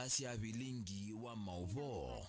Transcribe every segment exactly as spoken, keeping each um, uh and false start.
Sya vilingi wa maũvoo.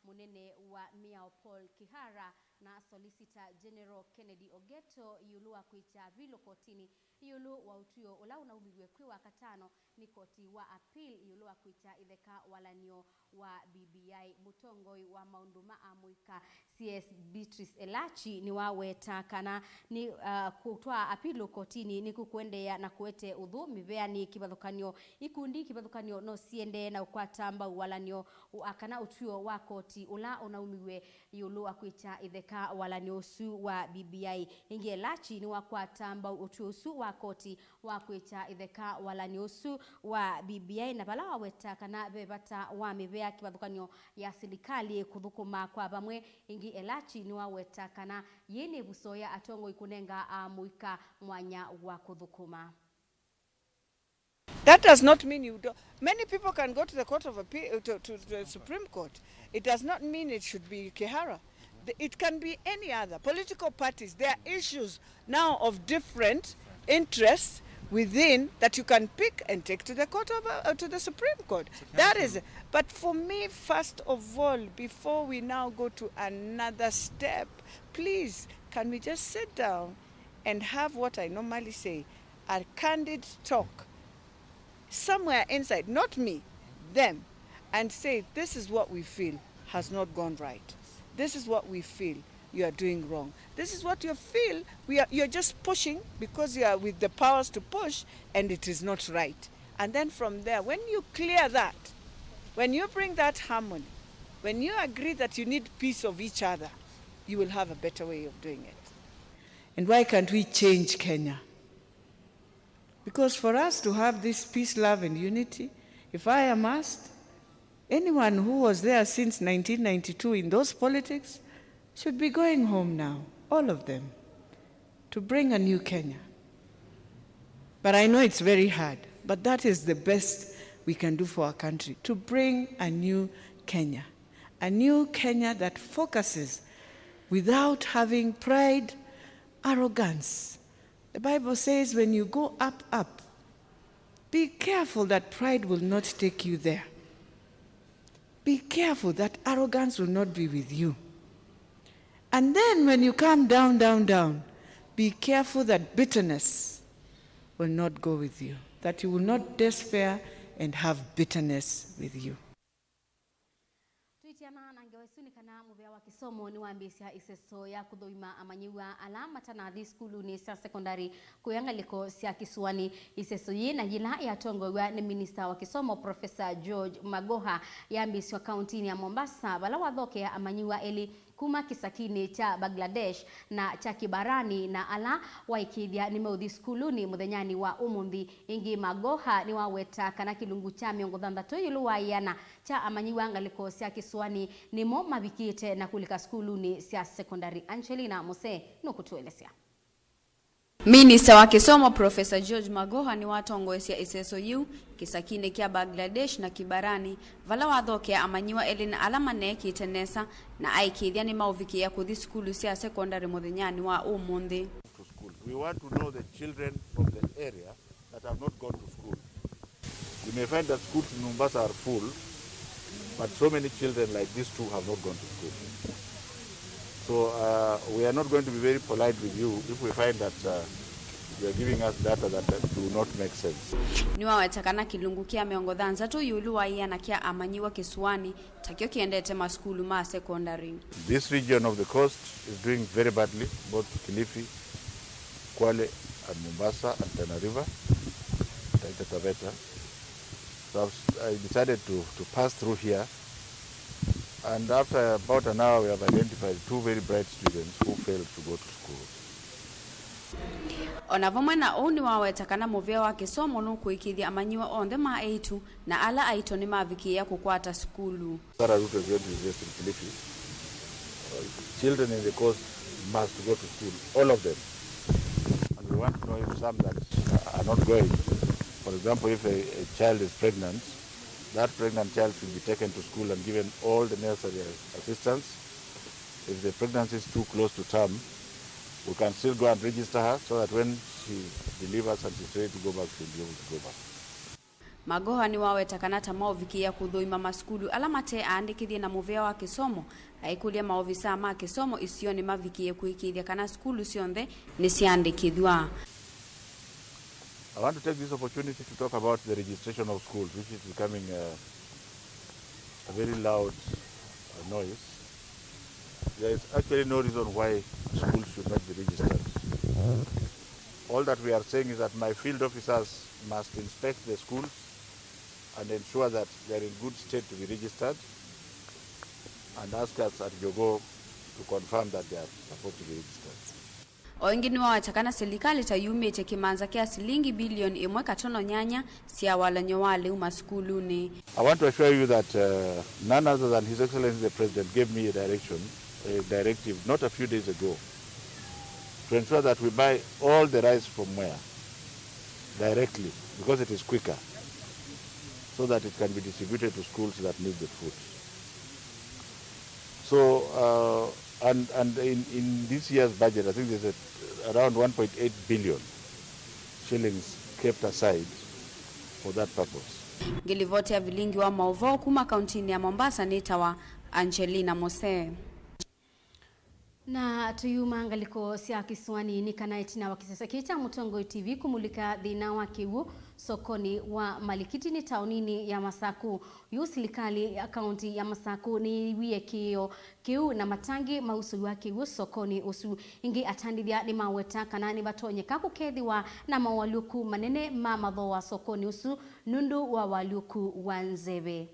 Mũnene wa mĩao Paul Kihara na Solicitor General Kennedy Ogeto ĩũlũ wa kwĩkya apilo kotinĩ ĩũlũ wa ũtw'ĩo ũla ũnaumiw'e kwĩ Wakatano nĩ koti wa appeal ĩũlũ wa kwĩkya ĩtheka walany'o wa B B I. Mũtongoi wa maũndũ ma amũika C S Beatrice Elachi nĩwaweta kana nĩ, uh, kũtwaa apilo kotinĩ nĩkũkũendeea na kũete ũthũ mĩvea nĩ kĩvathũkany'o. Ikundi kĩvathũkany'o no siendee na ũkwata mbau walany'o wa kana ũtw'ĩo wa koti ũla ũnaumiw'e ĩũlũ wa kwĩkya ĩtheka walany'o ũsu wa B B I. Ĩngĩ Elachi nĩwakwata mbau ũtw'ĩo ũsu wa koti wa kwĩkya ĩtheka walany'o ũsu wa B B I, na vala waweta kana ve vata wa mĩvea kĩvathũkany'o ya silikalĩ kũthũkũma kwa vamwe. Ĩngĩ Elachi nĩwaweta kana yĩĩ nĩ ĩvuso ya atongoi kũnenga amũika mwanya wa kũthũkũma. That does not mean you don't. Many people can go to the Court of Appeal, to, to the Supreme Court. It does not mean it should be Kihara. The- It can be any other political parties. There are issues now of different interests within that you can pick and take to the court of, uh, to the Supreme Court. That is, but for me, first of all, before we now go to another step, please, can we just sit down and have what I normally say, a candid talk somewhere inside, not me, them, and say, "This is what we feel has not gone right. This is what we feel you are doing wrong. This is what you feel we are, you're just pushing because you are with the powers to push and it is not right." And then from there, when you clear that, when you bring that harmony, when you agree that you need peace of each other, you will have a better way of doing it. And why can't we change Kenya? Because for us to have this peace, love, and unity, if I am asked, anyone who was there since nineteen ninety-two in those politics should be going home now, all of them, to bring a new Kenya. But I know it's very hard, but that is the best we can do for our country, to bring a new Kenya, a new Kenya that focuses without having pride, arrogance, The Bible says when you go up, up, be careful that pride will not take you there. Be careful that arrogance will not be with you. And then when you come down, down, down, be careful that bitterness will not go with you, that you will not despair and have bitterness with you. Tũitiana na ngewa ĩsu nĩ kana mũvĩa wa kĩsomo nĩwambĩĩsya ĩseso ya kũthũima amanyĩw'a ala matanathi sukulunĩ sya sekondalĩ kũya ngalĩko sya kĩsũanĩ. Ĩseso yĩĩ na yĩla yatongoew'a nĩ minista wa kĩsomo Professor George Magoha yambĩĩsw'a kauntinĩ ya Mombasa, vala wathokea amanyĩw'a elĩ kuma kĩsakinĩ kya Bangladesh na kya Kibarani, na ala waĩkĩĩthya nĩmeũthi sukulunĩ mũthenyanĩ wa ũmũnthĩ. Ĩngĩ Magoha nĩwaweta kana kĩlungu kya mĩongo thanthatũ ĩũlũ wa ĩana kya amanyĩw'a ngalĩko sya kĩsũanĩ nĩmo mavikĩte na kũlika sukulunĩ sya sekondalĩ. Angelina Muse nũkũtũelesya. Minista wa kĩsomo Professor George Magoha nĩwatongoesya ĩseso yĩu kĩsakinĩ kya Bangladesh na Kibarani, vala wathokea amanyĩw'a elĩ na ala maneekĩte nesa na aĩkĩĩthya nĩmaũvikĩĩa kũthi sukulu sya sekondalĩ mũthenyanĩ wa ũmũnthĩ. To school. We want to know the children from the area that have not gone to school. You may find that schools in Mombasa are full, but so many children like these two have not gone to school. So uh, we are not going to be very polite with you if we find that uh, you are giving us data that uh, do not make sense. Nĩwaweta kana kĩlungu kya mĩongo thanthatũ ĩũlũ wa ĩana kya amanyĩw'a kĩsũanĩ takyo kĩendete masukulu ma sekondalĩ. This region of the coast is doing very badly, both Kilifi, Kwale, and Mombasa, and Tana River, Taita Taveta. So I've, I decided to, to pass through here, and after about an hour, we have identified two very bright students who failed to go to school. O na vamwe na ũu, nĩwaweta kana mũvĩa wa kĩsomo nũkũĩkĩĩthya amanyĩw'a onthe ma eĩtu na ala aito nĩmavikĩĩa kũkwata sukulu. Sara Ruto is going to invest in Kilifi. Uh, children in the coast must go to school, all of them. And we want to know if some that, uh, are not going. For example, if a, a child is pregnant, that pregnant child should be taken to school and given all the necessary assistance. If the pregnancy is too close to term, we can still go and register her so that when she delivers and she's ready to go back, she'll be able to go back. Magoha nĩwaweta kana ta maũvikĩĩa kũthũima masukulu ala mate aandĩkĩthye na mũvea wa kĩsomo, aikũlya maovisaa ma kĩsomo isionĩ mavikĩĩe kũĩkĩĩthya kana sukulu syonthe nĩsyaandĩkĩthw'a. I want to take this opportunity to talk about the registration of schools, which is becoming a, a very loud, uh, noise. There is actually no reason why schools should not be registered. All that we are saying is that my field officers must inspect the schools and ensure that they are in good state to be registered, and ask us at Jogoo to confirm that they are supposed to be registered. O ĩngĩ nĩwaweta kana silikalĩ ta yumĩtye kĩmanza kya silingi bilioni ĩmwe katono nyanya sya walany'o wa lĩu masukulunĩ. I want to assure you that, uh, none other than His Excellency the President gave me a direction, a directive not a few days ago, to ensure that we buy all the rice from Mwea directly, because it is quicker, so that it can be distributed to schools that need the food. So, uh, and, and in, in this year's budget, I think there's a, around one point eight billion shillings kept aside for that purpose. Ngĩlivoti ya vilingi wa maũvoo kuma kauntinĩ ya Mombasa nĩtawa Angelina Mose. Na tũyuma ngalĩko sya kĩsũanĩ nĩ kana ĩtina wa kĩsese kĩĩ kya Mũtongoi T V kũmulĩka thĩna wa kĩw'ũ sokonĩ wa Malikiti nĩ taoninĩ ya Masakũ, yu silikalĩ ya kaunti ya Masakũ nĩyĩwie kĩĩo kĩu na matangĩ ma ũsũi wa kĩw'ũ sokonĩ ũsu. Ĩngĩ atandĩthya nĩmaweta kana nĩvatonyeka kũkethĩwa na maũalyũku manene ma mathooa sokonĩ ũsu nũndũ wa ũalyũku wa nzeve.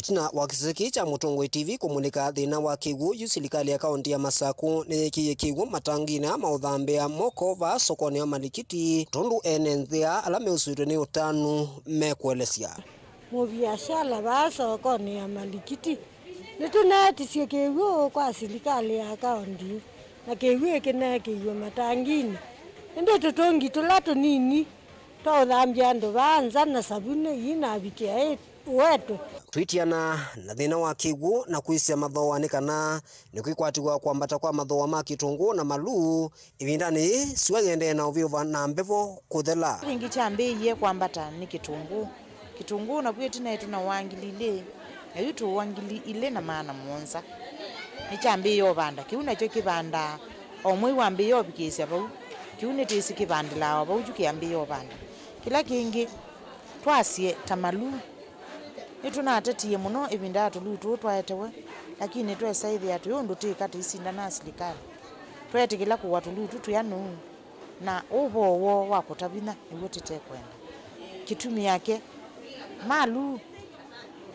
Ĩtina wa kĩsese kĩĩ kya Mũtongoi T V kũmulĩka thĩna wa kĩw'ũ, yu silikalĩ ya kaunti ya Masakũ nĩyĩkĩie kĩw'ũ matangĩnĩ aa ma ũthambĩa moko vaa sokonĩ wa Malikiti, tondũ ene nzĩa ala meusĩtwe nĩ ũtanu mekũelesya. Mũviasala vaa sokonĩ ya Malikiti, nĩtũneetisye kĩw'ũ kwa silikalĩ ya kaunti, na kĩw'ũ kĩneekĩiwe matangĩnĩ, ĩndĩ tũtũngi tũla tũnini twa ũthambya andũ vaa nza na savunĩ ii navikĩa ĩ ũetwe. Twĩtiana na thĩna wa kĩw'ũ na kwĩsya mathooa nĩ kana nĩkwĩkwatĩw'a kwambata kwa mathooa ma kĩtũngũũ na maluu ĩvindanĩ yĩĩ sua yĩendee na ũvĩũva na mbevo kũthela. Kĩngĩ kyambĩĩie kwambata nĩ kĩtũngũũ. Kĩtũngũũ nakw'o ĩtina ĩtũnawa ngili ilĩ, na yu tũũa ngili ilĩ na maana mũonza. Nĩkyambĩĩe ũvanda. Kĩu nakyo kĩvandaa o mwei wambĩĩa ũvikĩĩsya vau. Kĩu nĩtĩsĩ kĩvandĩlaa o vau yu kĩambĩĩa ũvanda. Kĩla kĩngĩ, twasye ta maluu, nĩtũnatetie mũno ĩvinda ya tũluu tũũ twaetewe, lakini twesaĩthĩa twĩ ũndũ twĩka tũisindana na silikalĩ. Tweetĩkĩla kũua tũluu tũ twĩ anũu, na ũvoo woo wa kũta vinya nĩw'o tũtekwenda. Kĩtumi yake, maluu,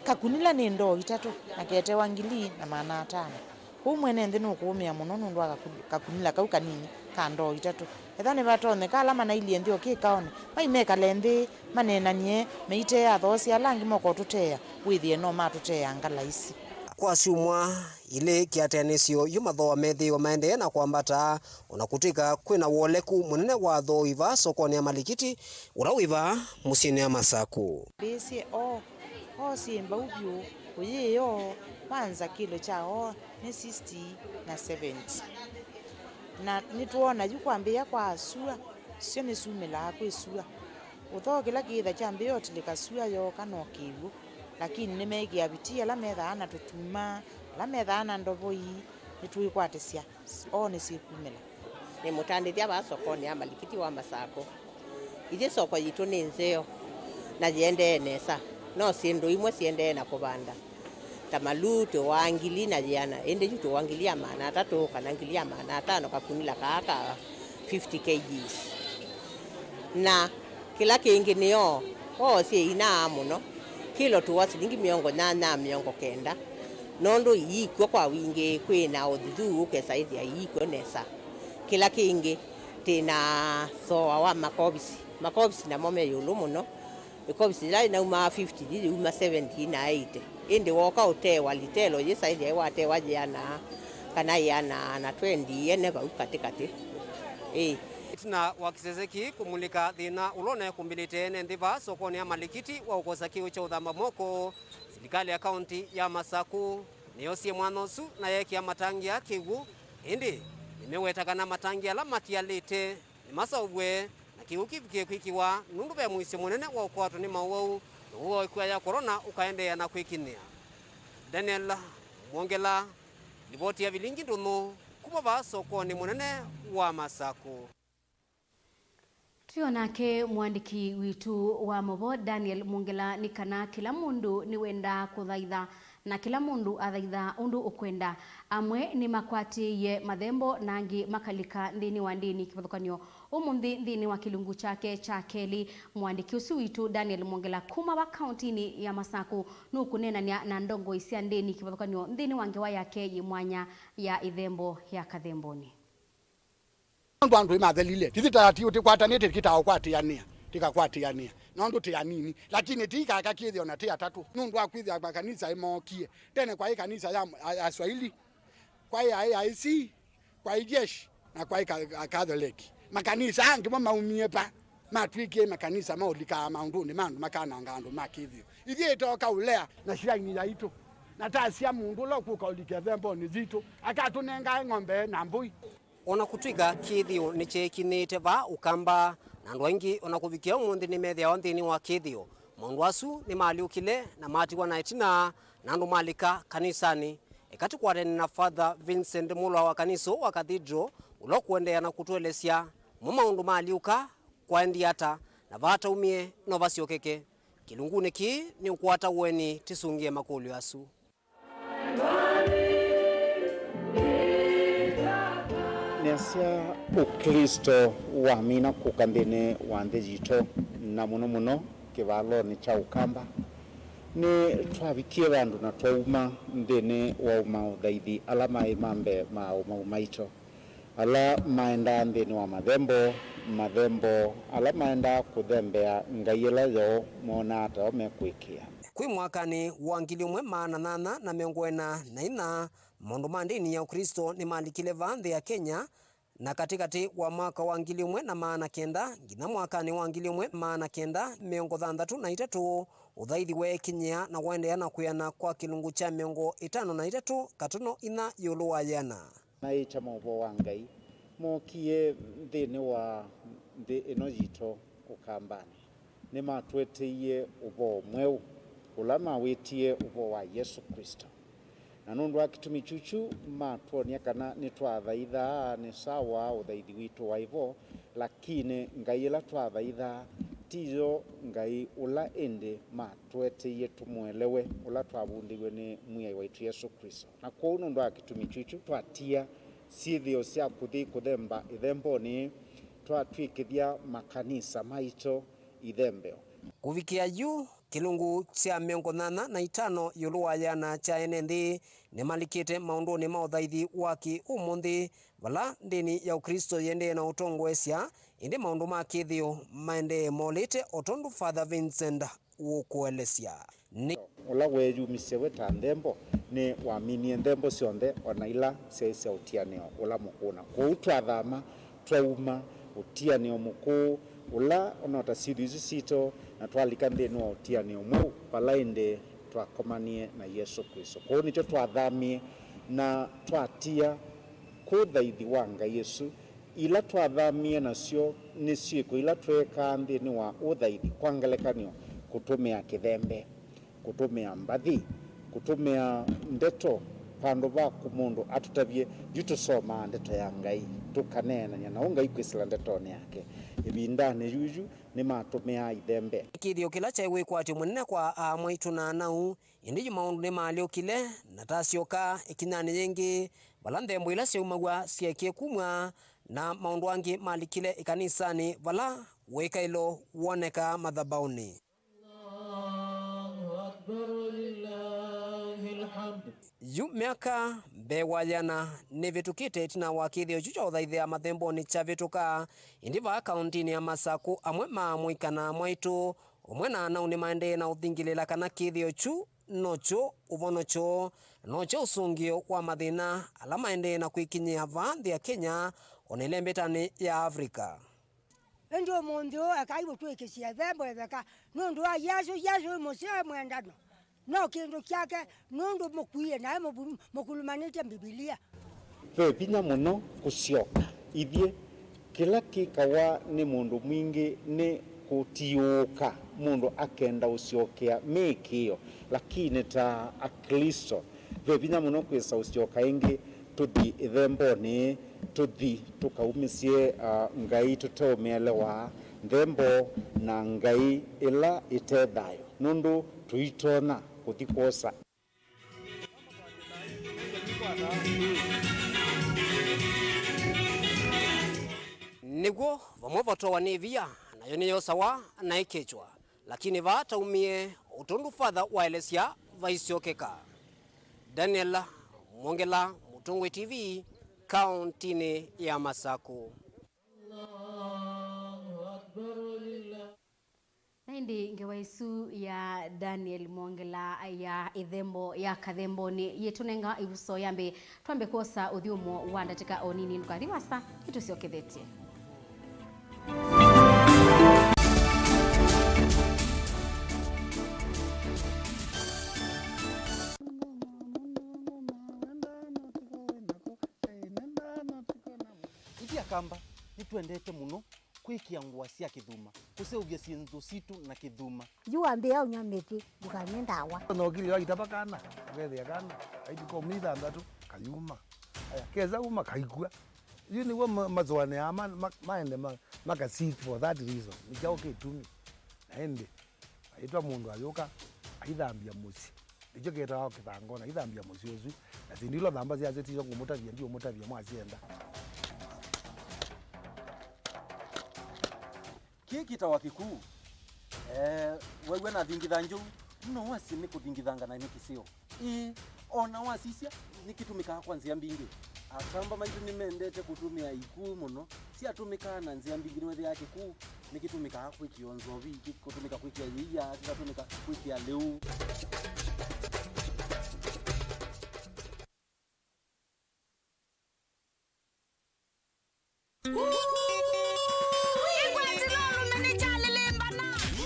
kakunila nĩ ndoo itatũ na ketewa ngili na maana atano. Kwoou mwene nthĩ nũkũũmĩa mũno nũndũ wa kaku-, kakunila kau kanini ka ndoo itatũ. Ethĩwa nĩvatonyeka ala manailyĩ nthĩ o kĩkaonĩ, mai mekale nthĩ, maneenany'e, meiteea athoosya ala angĩ mokotũteea, wĩthĩe no matũteeanga laisi. Kwa syumwa ilĩ kĩatĩanĩsyo yu mathooa methĩĩwe maendee na kwambata, o na kũtw'ĩka kwĩ na wooleku mũnene wa athooi vaa sokonĩ ya Malikiti, ũla wĩ vaa mũsyĩnĩ ya Masakũ. Mbĩĩsye oo, oo syĩ mbau vyũ, kũyĩĩ oo, kwanza kĩlo kya oo nĩ sixty na seventy. Na nĩtwoona yu kwambĩĩa kwa sua, syo nĩsumĩlaa kwĩ sua. Ũthoo kĩla kĩĩtha kyambĩĩa ũtilĩka sua yooka no kĩw'ũ, lakini nĩmeekĩa vitii ala methaa na tũtuma, ala methaa na ndovoi, nĩtũikwatĩsya. Oo nĩsyĩkumĩla. Nĩ mũtandĩthya vaa sokonĩ ya Malikiti wa Masakũ. Ithyĩ soko yitũ nĩ nzeo na yĩendee nesa, no syĩndũ imwe syĩendee na kũvanda. Ta maluu tũwaa ngili na yĩana, ĩndĩ yu tũwaa ngili ya maana atatũ kana ngili ya maana atano kakunila kaa ka fifty kilograms. Na kĩla kĩngĩ nĩ oo, oo syĩ inaa mũno, kĩlo tũwa silingi mĩongo nyanya mĩongo kenda, nũndũ iikw'o kwa wingĩ, kwĩ na ũthithu ũkesa ĩthĩa iikw'o nesa. Kĩla kĩngĩ, twĩ na thooa wa makovisi. Makovisi namo me ĩũlũ mũno. Ĩkovisi yĩla yĩnaumaa fifty yĩyĩuma seventy na eighty, ĩndĩ wooka ũtewa litelo yĩsa ĩthĩa watewa yĩana Kana ĩana na twendi ene vau katĩ katĩ. Ĩĩ. Ĩtina wa kĩsese kĩĩ kũmulĩka thĩna ũla ũnaekũmbĩlĩte ene nthĩ vaa sokonĩ ya Malikiti wa ũkosa kĩw'ũ kya ũthamba moko, silikalĩ ya kaũntĩ ya Masakũ nĩyosie mwanya ũsu na yeekĩa matangĩ aa kĩw'ũ, ĩndĩ nĩmeweta kana matangĩ ala matialĩte nĩmaseũvw'e na kĩw'ũ kĩvikĩe kwĩkĩwa, nũndũ ve mũisyo mũnene wa ũkwatwa nĩ maũwau na ũwau wa ĩkua ya korona ũkaendeea na kwĩkinyĩa. Daniel Mwongela, livoti ya Vilingi Ndũnyũ kuma vaa sokonĩ mũnene wa Masakũ. Twĩ o nake mũandĩki witũ wa maũvoo Daniel Mwongela nĩ kana kĩla mũndũ nĩwendaa kũthaitha, na kĩla mũndũ athaitha ũndũ ũkwenda. Amwe nĩmakwatĩĩie mathembo na angĩ makalika nthĩnĩ wa ndĩni kĩvathũkany'o. Ũmũnthĩ nthĩnĩ wa kĩlungu kyake kya kelĩ, mũandĩki ũsu witũ Daniel Mwongela kuma va kaũntĩnĩ ya Masakũ nũkũneenany'a na ndongoi sya ndĩni kĩvathũkany'o nthĩnĩ wa ngewa yake yĩ mwanya ya ĩthembo ya Kathembonĩ. Nũndũ andũ nĩmathelile, tithĩ ta ti ũtĩkwatanĩte, tĩkĩtaa ũkwatĩanĩa, tĩkakwatĩanĩa, nũndũ tĩ anini, lakini ti ikaka kĩthĩo na tĩ atatũ, nũndũ wa kwĩthĩa makanisa ĩmookie. Tene kwaĩ kanisa ya, ya, ya Swahili, kwaĩ ya A I C, kwaĩ Jeshi, na kwaĩ ka, ka, Catholic. Makanisa angĩ mo maumie pa, matw'ĩkie makanisa maũlikaa maũndũnĩ ma andũ makananga andũ ma kĩthĩo. Ithyĩ ĩtoka ũlea na shrine yaitũ, na tasya mũndũ ũla ũkũka ũlike thembonĩ yitũ, akatũnengae ng'ombe na mbũi. O na kũtw'ĩka kĩthĩo nĩkyeekinyĩĩte vaa Ũkamba, na andũ aingĩ o na kũvikĩa ũmũnthĩ nĩmethĩawa nthĩnĩ wa kĩthĩo, maũndũ asu nĩmaalyũkile na matiwa na ĩtina, na andũ malika kanisanĩ. Eka tũkwatene na Father Vincent Mulwa wa kanisa wa Cathedral, ũla ũkũendeea na kũtũelesya mo maũndũ maalyũka, kwaendie ata, na vaa taumie no vasyokeke. Kĩlungunĩ kĩĩ nĩũkwata ũeni tũsũngĩe makũlyo asu. Nĩasya Ũklĩsto wamina kũka nthĩnĩ wa nthĩ yitũ, na mũno mũno kĩvalonĩ kya Ũkamba, nĩtwavikie vandũ na twauma nthĩnĩ wa ũmaũthaithi ala maĩ ma mbee ma aũmau maitũ. Ala maendaa nthĩnĩ wa mathembo, mathembo ala maendaa kũthembea ngai ĩla yoo monaa ta yo mekwĩkĩa. Kwĩ mwakanĩ wa ngili ĩmwe maana nyanya na mĩongo ĩna na inya, maũndũ ma ndĩni ya Ũklĩsto nĩmalikile vaa nthĩ ya Kenya, na katĩkatĩ wa mwaka wa ngili ĩmwe na maana kenda nginya mwakanĩ wa ngili ĩmwe maana kenda mĩongo thanthatũ na itatũ, ũthaithi weekinyĩa na waendeea na kwĩana kwa kĩlungu kya mĩongo ĩtano na itatũ katono inya ĩũlũ wa yĩana. Anaĩkya maũvoo wa Ngai mookie nthĩnĩ wa nthĩ ĩno yitũ Ũkambanĩ. Nĩmatũeteie ũvoo mweũ, ũla mawĩtie ũvoo wa Yesũ Klĩsto. Na nũndũ wa kĩtumi kyu kyu, matwony'a kana nĩtwathaithaa nĩ sawa ũthaithi witũ waĩ vo, lakini Ngai ĩla twathaithaa ti yo Ngai ũla ĩndĩ matũeteie tũmũelewe, ũla twavundĩiwe nĩ Mwĩai waitũ Yesũ Klĩsto. Na kwoou nũndũ wa kĩtumi kyu kyu twatia syĩthĩo sya kũthi kũthemba ĩthembonĩ, twatw'ĩkĩthya makanisa maitũ ithembeo. Kũvikĩa yu, kĩlungu kya mĩongo nyanya na itano ĩũlũ wa yĩana kya ene nthĩ nĩmalikĩte maũndũnĩ ma ũthaithi wa kĩ-ũmũnthĩ, vala ndĩni ya Ũklĩsto yĩendee na ũtongoesya, ĩndĩ maũndũ ma kĩthĩo maendee molĩte, o tondũ Father Vincent ũkũelesya. Nĩ ũla weeyumisye we ta nthembo, nĩwaminie nthembo syonthe, o na ila syaĩ sya ũtianĩo ũla mũkũũ. Na kwoou twathama, twauma ũtianĩo mũkũũ ũla o na ta syĩthĩo isu sitũ, na twalika nthĩnĩ wa ũtianĩo mweũ, vala ĩndĩ twakomanie na Yesũ Klĩsto. Kwoou nĩkyo twathamie na twatia kũũ thaithi wa ngai ĩsu. Ila twathamie nasyo nĩ syĩko ila tweekaa nthĩnĩ wa ũthaithi, kwa ngelekany'o, kũtũmĩa kĩthembe, kũtũmĩa mbathi, kũtũmĩa ndeto vandũ va kũ mũndũ atũtavye. Yu tũsomaa ndeto ya Ngai, tũkaneenany'a na ũ Ngai kwĩsĩla ndetonĩ yake. Ĩvindanĩ yuyu nĩmatũmĩaa ithembe. Kĩthĩo kĩla kyaĩ wĩkwatyo mũnene kwa aa maitũ na anau, ĩndĩ yu maũndũ nĩmaalyũkile, na tasyoka ĩkinyanĩ yĩngĩ, vala nthembo ila syaumaw'a syeekie kumw'a, na maũndũ angĩ malikile ĩkanisanĩ vala wĩkaĩlo wonekaa mathabaũnĩ. Allahu Akbar, walillahil hamd. Yu myaka mbee wa yĩana nĩvĩtũkĩte ĩtina wa kĩthĩo kyu kya ũthaithĩa mathembonĩ kyavĩtũka, ĩndĩ vaa kaũntĩnĩ ya Masakũ, amwe ma amũika na amwaitũ ũmwe na anau nĩmaendee na ũthingĩlĩla kana kĩthĩo kyu nokyo ũvonokyo, nokyo ũsũngĩo wa mathĩna ala maendee na kwĩkinyĩa vaa nthĩ ya Kenya, o na ĩla ĩmbetanĩ ya Africa. Ĩndĩ ũmũnthĩ ũũ, ekai ũtwĩkĩsye ĩthembo ĩtheka nũndũ wa Yesũ. Yesũ wĩ mũseo, wĩ mwendano. No kĩndũ kyake, nũndũ mũkuie naĩ mũvu-, mũkulumanĩtye Mbivilia. Ve vinya mũno kũsyoka ithyĩ. Kĩla kĩkawa nĩ mũndũ mwingĩ nĩ kũtiũũka mũndũ akenda ũsyokea mĩĩkĩĩo, lakini ta Aklĩsto, ve vinya mũno kwĩsa ũsyoka ĩngĩ, tũthi ĩthembonĩ, tũthi tũkaumĩsye, ah, Ngai tũteũmĩelewa nthembo na Ngai ĩla ĩte thayũ, nũndũ tũitonya kũthi kwosa. Nĩw'o, vamwe vatowa nĩ ĩvia, nayo nĩyosawa na ĩkĩkĩwa. Lakini vaa taumie, ũtũndũ Father waelesya vaisyokeka. Daniel Mwongela, Mũtongoi T V, kauntinĩ ya Masaku. Na ĩndĩ ngewa ĩsu ya Daniel Mwongela ya ĩthembo ya kathembonĩ yĩtũnenga ĩvuso yambĩ. Twambe kwosa ũthyũmũo wa ndatĩka o nini, ndũkathi vasa, nĩtũsyokethetye. Ithyĩ Akamba nĩtwendete mũno kwĩkĩa ngũa sya kĩthuma, kũseũvya syĩndũ sitũ na kĩthuma. Yu wambĩĩa ũnyw'a mĩtĩ, ndũkanywe ndawa. Nokili waitava kana, ũkethĩa kana, aitũka ũmĩ ithanthatũ, kayuma. Aya, kesa uma, kaikw'a. Yu nĩw'o ma-, masũanĩaa ma-, ma-, maende ma-, maka seek for that reason. Nĩ kyaũ kĩtumi? Na ĩndĩ, aitwa mũndũ ayũka, aithambya mũsyĩ. Nĩkyo kĩtawa kĩthangona, ithambya mũsyĩ ũsu. Na syĩndũ ila ũthamba syasyo ti sya kũmũtavya, ndiũmũtavya mwasyenda. Kĩĩ kĩtawa kĩkuu. Eh, wew'a nathingitha njũu, no wasye nĩ kũthingithanga na nĩ kĩseo. Ĩĩ, o na wasisya, nĩkĩtũmĩkaa kwa nzĩa mbingĩ. Akamba maitũ nĩmendete kũtũmĩa ikuu mũno. Syatũmĩkaa na nzĩa mbingĩ, nĩwethĩaa kĩkuu nĩkĩtũmĩkaa kwĩkĩa nzovi, kĩkũtũmĩka kwĩkĩa yĩia, kĩkatũmĩka kwĩkĩa lĩu.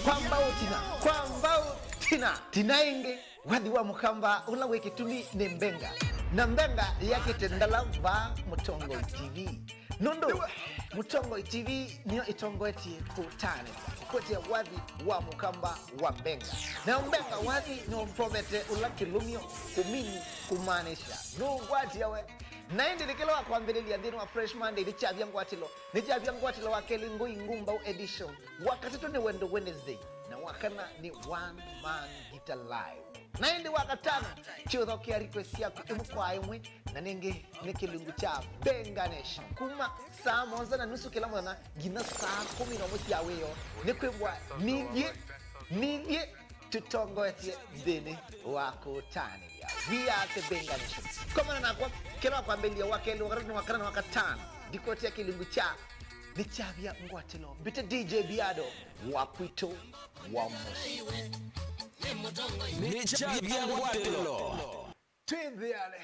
Kwa mbau tina, kwa mbau tina, tina ĩngĩ, wathi wa Mũkamba ũla wĩ kĩtumi nĩ mbenga, na mbenga yakĩte ndala vaa Mũtongoi T V. Nũndũ Mũtongoi T V nĩyo ĩtongoetye kũtanĩthya kũkwetya wathi wa Mũkamba wa mbenga. Na mbenga wathi nĩũmprovete ũla kĩlũmyo kũmini kũmaanisha nũũkwatya we. Na ĩndĩ nĩ kĩla wa kwambĩlĩlya nthĩnĩ wa Fresh Monday nĩkyavya ngwatĩlo, nĩkyavya ngwatĩlo wa kelĩ Ngũi Ngumbau edition, wa katatũ nĩ Wendo Wednesday, na wa kana nĩ One Man Guitar Live. Na ĩndĩ wa katano, kyũthokea request syaku ĩmwe kwa ĩmwe, na nĩngĩ nĩ kĩlungu kya Benga Nation. Kuma saa mũonza na nusu kĩla mũthenya nginya saa kũmi na ũmwe sya wĩoo, nĩ kwĩw'a nithyĩ, nithyĩ tũtongoetye nthĩnĩ wa kũtanĩthya. We are the Benga Nation. Komana nakwa, kĩla wa kwambĩlĩlya, wa kelĩ, wa katatũ, wa kana, na wa katano. Ndikoti ya kĩlungu kya nĩkyavya ngwatĩlo. Mbĩte D J Biado, wa kwitũ, wa mũsyĩ. Nĩkyavya ngwatĩlo. Twĩ nthĩanĩ.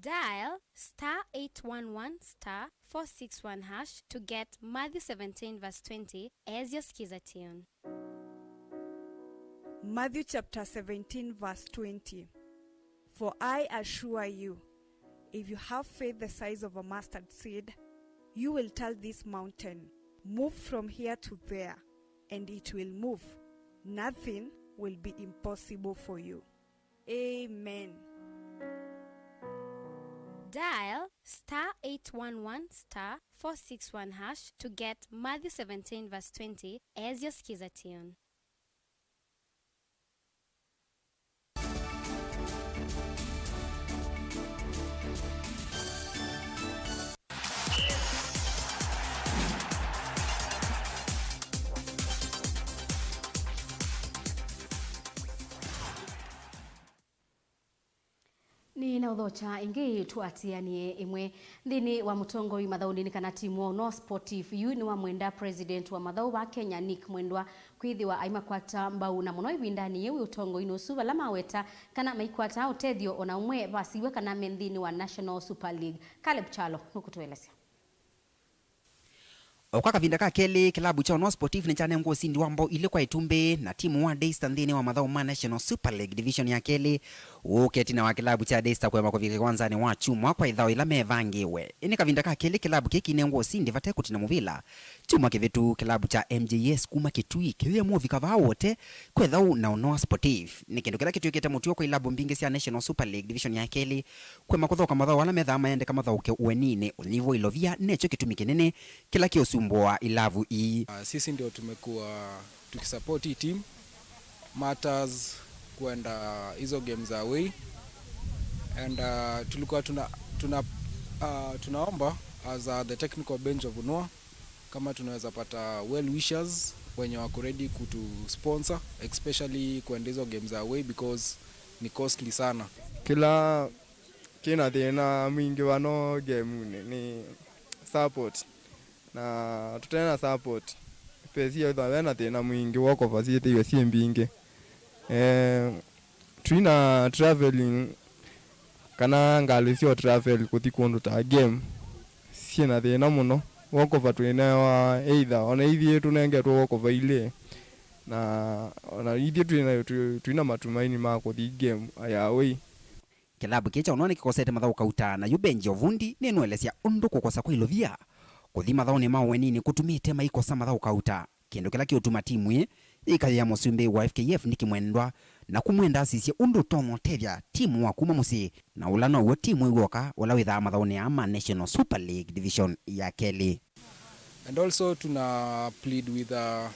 Dial star eight one one star four six one hash to get Matthew seventeen verse twenty as your skiza tune. Matthew chapter seventeen verse twenty. For I assure you, if you have faith the size of a mustard seed, you will tell this mountain, 'Move from here to there,' and it will move. Nothing will be impossible for you. Amen. Dial star eight one one star four six one hash to get Matthew seventeen verse twenty as your Skiza tune. Nĩnaũthokya ĩngĩ tũatĩanĩe ĩmwe. Nthĩnĩ wa mũtongoi mathaũnĩ nĩ kana timu wa Unoa Sportif yu nĩwamwenda President wa mathaũ va Kenya Nick Mwendwa kwĩthĩwa aimakwata mbau, na mũno ĩvindanĩ yĩu ũtongoinĩ ũsu vala maweta kana maikwataa ũtethyo ona ũmwe vasiw'a kana me nthĩnĩ wa National Super League. Caleb Kyalo nũkũtũelesya. O kwa kavinda ka kelĩ, kĩlabu kya Unoa Sportif nĩkyanengwa ũsindi wa mbao ilĩ kwa ĩtumbĩ na timu wa Daystar nthĩnĩ wa mathaũ ma National Super League Division ya kelĩ. Ũũ ũkĩ ĩtina wa kĩlabu kya Daystar kũema kũvika kĩwanzanĩ wa kyumwa kwa ĩthaũ ĩla mevangĩwe. Ĩndĩ kavinda ka kelĩ kĩlabu kĩĩ kĩinengwa ũsindi vate kũtina mũvĩla. Kyumwa kĩvĩtu, kĩlabu kya M J S kuma Kitui kĩyĩemwa ũvika vaa Wote kwa ĩthaũ na Unoa Sportif. Nĩ kĩndũ kĩla kĩtw'ĩkĩte mũtuo kwa ilabu mbingĩ sya National Super League Division ya kelĩ kũema kũthoka mathaũ ala methaa maendeka mathaũke ũeninĩ. Ũnyivu wa ilovia nekyo kĩtumi kĩnene kĩla kĩũsumbũaa ilavu ii. Ah, sisi ndio tumekuwa tukisupport hii team matters kwenda hizo games away, and uh, tulikuwa tuna, tuna, uh, tunaomba as uh, the technical bench of Unoa, kama tunaweza pata well wishers wenye wako ready kutu sponsor, especially kwenda hizo games away because ni costly sana. Kĩla kĩna thĩna mwingĩ vano game-inĩ nĩ support, na tũte na support, pesa ithwa ve na thĩna mwingĩ, walkover syĩthĩwe syĩ mbingĩ. Eh, twina traveling kana ngalĩ syo travel kũthi kũndũ ta game syĩ na thĩna mũno. Walkover twĩnewa either, ona ithyĩ tũnengetwe walkover ilĩ, na ona ithyĩ twĩna, twi-, twina matumaini ma kũthi game ya away. Kĩlabu kĩĩ kya Unoa nĩkĩkosete mathaũ kauta, na yu benji ya ũvundi nĩnũelesya ũndũ kũkosa kwa ilovia kũthi mathaũnĩ ma ũeninĩ kũtumĩte maikosa mathaũ kauta, kĩndũ kĩla kĩũtuma timu ĩĩ yĩkaĩa mũsumbĩ wa F K F Nick Mwendwa na kũmwenda asisye ũndũ ũtonya ũtethya timu wa kuma mũsyĩ, na ũla now'o timu ĩĩ w'oka ũla wĩthaa mathaũnĩ aa ma National Super League Division ya kelĩ. And also tuna plead with uh,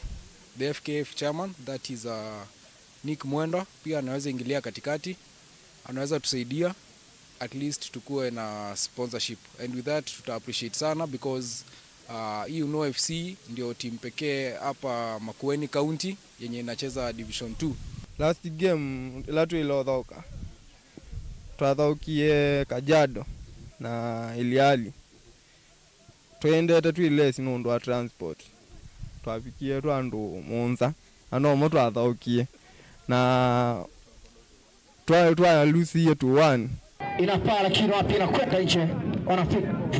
the F K F chairman, that is uh, Nick Mwendwa, pia anaweza ingilia katikati, anaweza tusaidia at least tukuwe na sponsorship, and with that tuta appreciate sana because uh, hii Unoa F C ndio timu pekee hapa Makueni County yenye inacheza Division two. Last game ĩla twĩlothoka, twathaũkie Kajiado na Iliali. Twaendete twĩ lesi nũndũ wa transport. Twavikie twa andũ mũonza, na nomo twathaũkie. Na twa, twa lusie two one. Inapaa lakini wapi, inakwenda nje. Wanafi-